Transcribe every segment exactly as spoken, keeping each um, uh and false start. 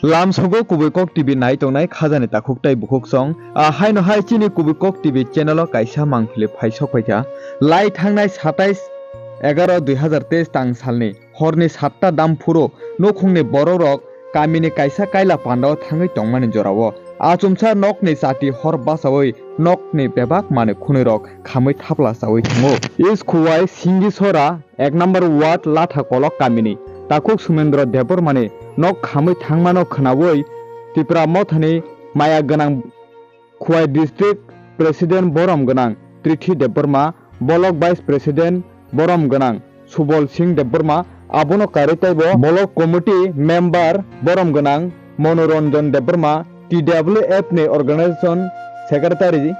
Lamsogo Kubui Kok T V nai tongnai khajani takhuk tai bukhuk song. A haino hai chini Kubui Kok T V channel o kaisa mangpili phai sok phaikha. Lai thangnai satais egaroh dui hazar teis tang salni horni satta dam phuru nukhungni bororok kamini kaisa kaila pandao thangwi tongmani jorao achomsa nokni chati hor bachaui nokni bebak manwi khunirok khamwi thapla chaui thango. East Khowai Singisora ek number ward Latha Kolok kamini takhuk Sumendra Debbarmani nok khamwi thangmano khnaui Tipra Mothani maya gwnang Khowai District President borom gwnang Trithi Debbarma, Block Vice President borom gwnang Subol Singh Debbarma, abono karwi teibo Block Committee Member borom gwnang Manoranjan Debbarma, T W F ni Organization Secretary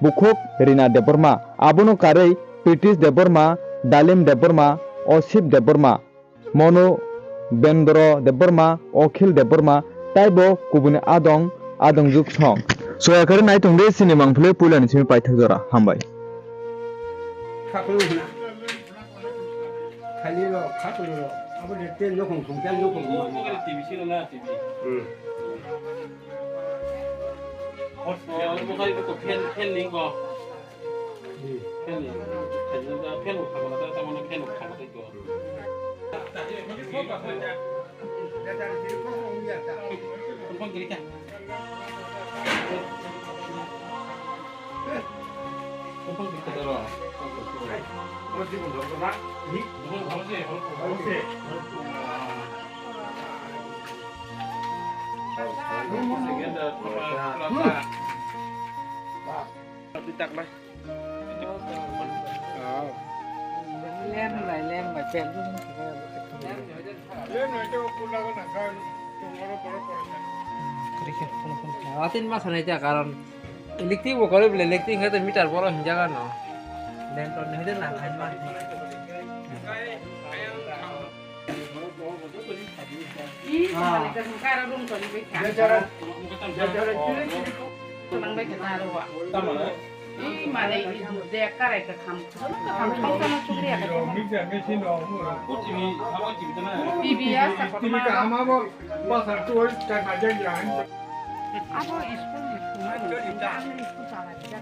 bukhuk Rina Debbarma, abono karwi Pritish Debbarma, Dalim Debbarma, Osip Debbarma, Monu Bendra Debbarma, Okhil Debbarma, taibo kubuni adong, adong juk song. Soya kari nai tong de sini mangpili puilani simi paithak jora. Hambai. Khali ro, khakulu ro. Abo de ten nokong song, ten nokong song. Mobile T V sila na T V. Hmm. Hot, mobile ko fan, fan link ko. Hmm. Fan link. Fan link, fan ko khakula ta, ta mane fan ko khakula ta ko. Phone kiri ta. Lem bai, lem bai, pel dum. Atin ma sanai ta karon electric bo kore bole electric hete meter boro hinjaga no. Lem to hete na khan ma. Ih, malai ka sungkara dum to ni bai ka. Nang bai ka ta ro wa. Ih, malai i de karai ka kham. Kham kham kham chukri ya ka. T V ya sa ko ma. Abo school ni kuma ni. School chala ja.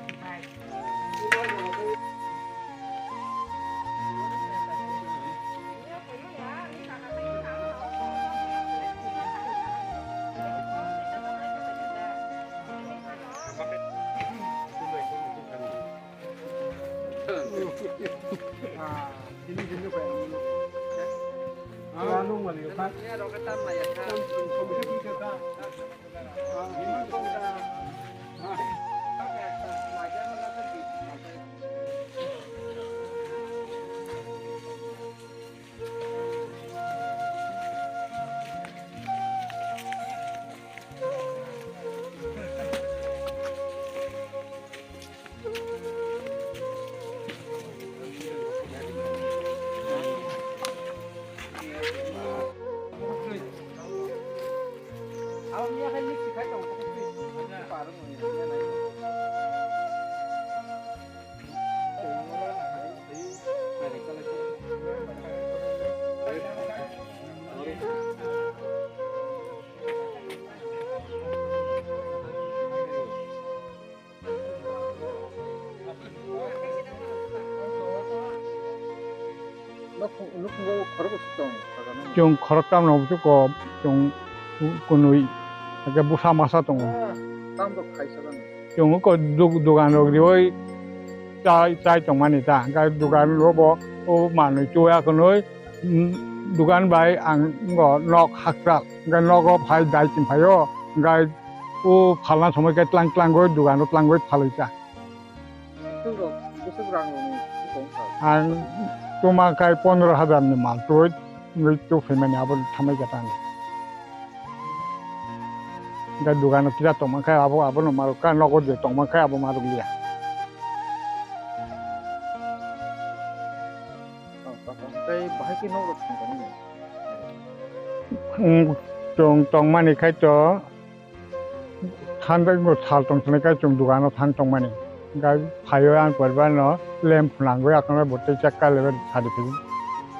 Chwng khoroktham no buchuk o, chwng kunui, hwnkhe bwsa masa tongo. Chwng ko duk-, dugan rok riwi chai, chai tongmani ta, hwnkhe dugan rok bo o manwi chuya kwnwi, mm, dugan bai ang o nok hakchal, hwnkhe nogo phai dai chim phaio, hwnkhe o phalna somoi khe tlang tlangwi dugano tlangwi phalwi ta. Bwswk rok, bwswk rang rokni bwswk tong kha? Ang tuma khai pondro hazar ni mal twi, wngwi twi phaimani abo thamai khe tani. Hwnkhe dugano kisa tongma khe abo, abono marwk kha, nogo je tongma khe abo marwk liya. Tei bahai khe nok rok thang kha nini? Wng, chwng tongmani khai to. Thanjak bo sal tong thangkhe chwng dugano thang tongmani. Hwnkhe phaio ang poribano lem phwnangwi akhorno bo tei chakka lebe sadi phai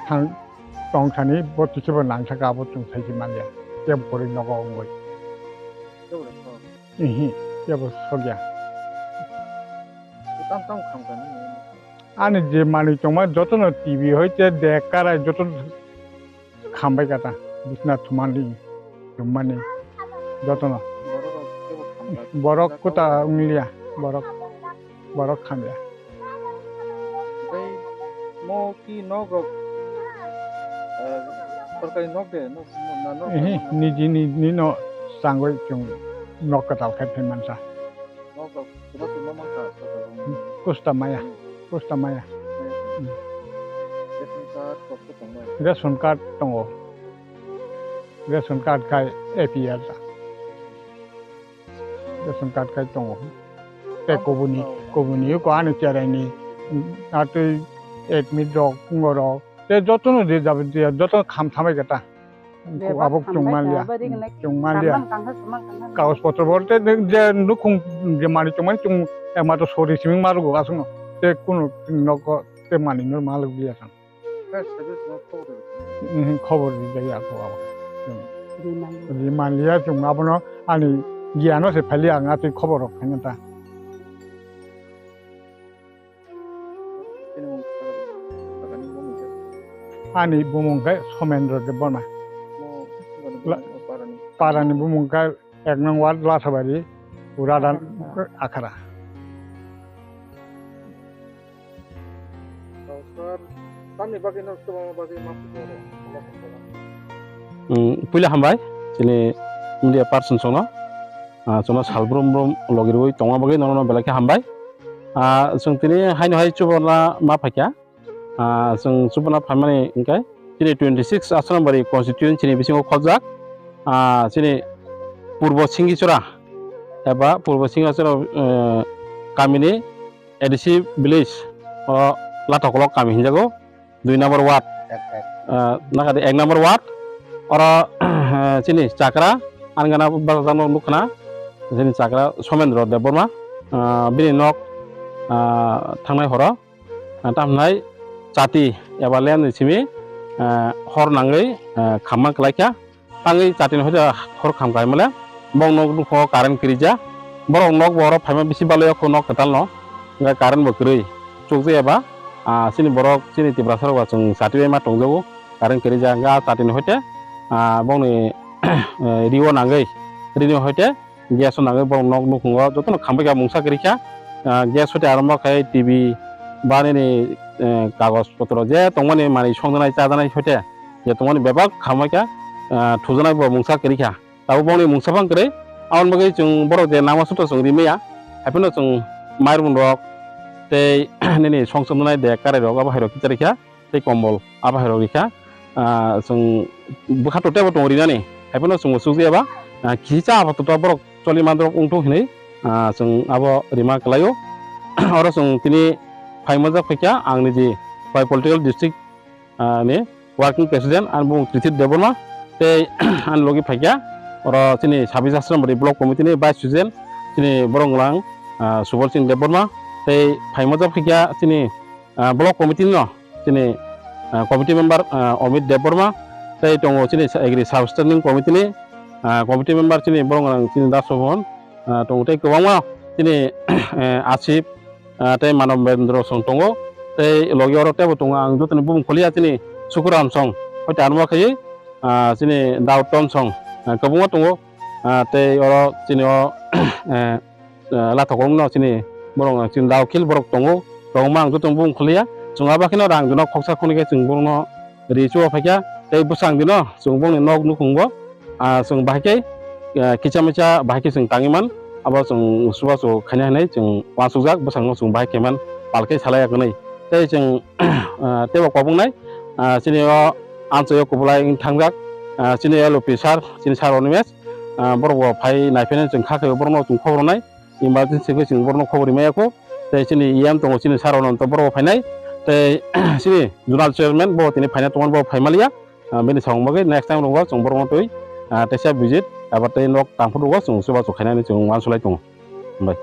thang tong thani bo twikhebo nang saka abo chwng sai se manya. Kebo kwrwi nogo wngwi. Kebo rw sok? Ihi, kebo sokya. Tamo tamo khamkha nini? Ani je manwi tongma jotono T V hoite de karai jotono khambai kha ta. Bisna thumani, thumani jotono. Borok rok kebo khamkha? Borok kwtal wngliya, borok, borok khamya. Tei mo ki nok rok, eh, sorkari nok de, nok, na nok Ehe, na nok? Niji niji no sangwi chwng nok kwtal khai phai mansa. Nok rok kwtal kwtal ma mankha sorkari rok. Kusta maya, kusta maya. Maya. Hmm. Ration card rok khe tongnai? Ration card tongo. Ration card khai A P L ta. Ration card khai tongo. Tei kubuni, kubuni ko ani cherai ni, mm, atwi admit rok, wngorok. Tei jotono je jabotiyo, jotono kham thambai khe ta. Bebak abok thambai chwng manliya. Khe, abadi gwnai. Chwng manliya. Tangmang tangkha, swmang tangkha. Kagos potro bo tei je nukhung je manwi tongmani chwng, eh, mato sori simi malugo aswkno. Tei kunu nogo tei manwi no malugya chwng. Khe service no khobor rw. Mhm, khobor rijak ya ko abo. Rimani. Rimani ya chwng abono ani giyan o se phali ang atwi khobor rok khaina ta. Ani bumung khe Somendro Debbarma. La-, parani bumung khe ek nong ward Lasabari, Uradan, Akhara. Sir, tamni bagwi no, tubuma bagwi ma phuru oro? Mm, puila hambai, chini media person songno, ah, chwngno sal brum brum logi rwi tongma bagwi nono belai khe hambai. Ah, chwng tini haino hai chubana ma phaikha. Ah, chwng chubana phaimani hwnkhe chini twenty six Asrambari constituency ni bisingo khojak, ah, chini Purbo Singichora eba Purbo Singichora, eh, kamini A D C village o Lathokolok kami hinjago, dui number ward, ek, ek. Ah, nakadi ek number ward, oro, chini chakra, ang gana bwsajak no nukha na, chini chakra Somendro Debbarma, ah, bini nok, ah, thangnai horo, ah, tamhinai chati eba lengni simi, ah, hor nangwi, ah, khamma kwlaikha. Tangwi chati ni hoja hor kham kaimale, bong nok nukho current kwrwija. Borok nok bo oro phaima bisi balai o kho nok kwtal no, hwnkhe current bo kwrwi. Chukjaya ba, ah, chini borok chini Tiprasa rok ba chwng chati bai ma tongjago, current kwrwija. Hwnkhe ah chati ni hoite, ah, bongni, eh, rio nangwi, rini hoite gas o nangwi borok nok nukhungo jotono khambai kha mungsa kwrwi kha. Ah, gas hoite arombo khai T V ba nini, eh, kagoj potro je tongmani manwi songjanai chajanai hoite je tongmani bebak khambai kha, ah, thujanai bo mungsa kwrwi kha. Tabuk bongni mungsa phang kwrwi, aboni bagwi chwng borok je nama sutro chwng rimaya, haiphano chwng mairum rok tei nini songchomnai de karai rok abo hai rok kichari kha. Tei kombol abo hai rok rikha. Ah, chwng bwkha to tebo tongo rinani, haiphano chwngbo chukjaya ba, ah, kisa apato borok choli mandrok wngthok hinwi, ah, chwng abo rima kwlaio. Oro chwng tini phaimajak phaikha ang niji bai political district, ah, ni working president ani bumung Trithir Debbarma tei ani logi phaikha oro chini Sabis Asrambari block committee ni vice president chini borok wnglang, ah, Subal Singh Debbarma tei phaimajak phaikha chini, ah, block committee no chini, ah, committee member, ah, Amit Debbarma, tei tongo chini sa-, agri sub standing committee ni, ah, committee member chini borok rang chini Das Sobon, ah, tongo tei kwbangma chini, eh, Asif, ah, tei Manobendra song tongo, tei logi oro teibo tongo ang jotoni bumung kholiya chini Sukuram song, hoi ta anwa khaiwi, ah, chini Daud Ton song, ah, kwbangma tongo, ah, tei oro chini o, eh, ah, Lathokolokno chini borok chini dakhil borok tongo, kwbangma ang joto bumung kholiya. Chwng abo kheno rang jono khoksa khonwi khe chwng borokno ri chuba phaikha, tei bwsang dino chwng bongni nok nukhungbo, ah, chwng bahai khe, ah, kisa misa bahai khe chwng tangwi man, abo chwng chubachu khaina hinwi chwng uansukjak, bwsangno chwng bahai khe man pal khe salai ya hwnwi. Tei chwng, ah, teibo kobongnai, ah, chini o amchoi o kubulai wng thangjak, ah, chini L O P sir, chini sir Onimesh, ah, borok bo phai naiphai nai chwng kha khe borokno chwng khobor rwnai. Emergency khe chwng borokno khobor rimaya kho. Tei chini E M tongo, chini sir Ananto, borok bo phainai. Tei chini zonal chairman bo tini phaina tongmani, bo phai maliya. Ah, bini samung bagwi next time rogo chwng borokno twi, ah, teisa visit aba tei nok tangphuru rogo chwng chubachu khainani chwng uansuklai tongo. Hambai.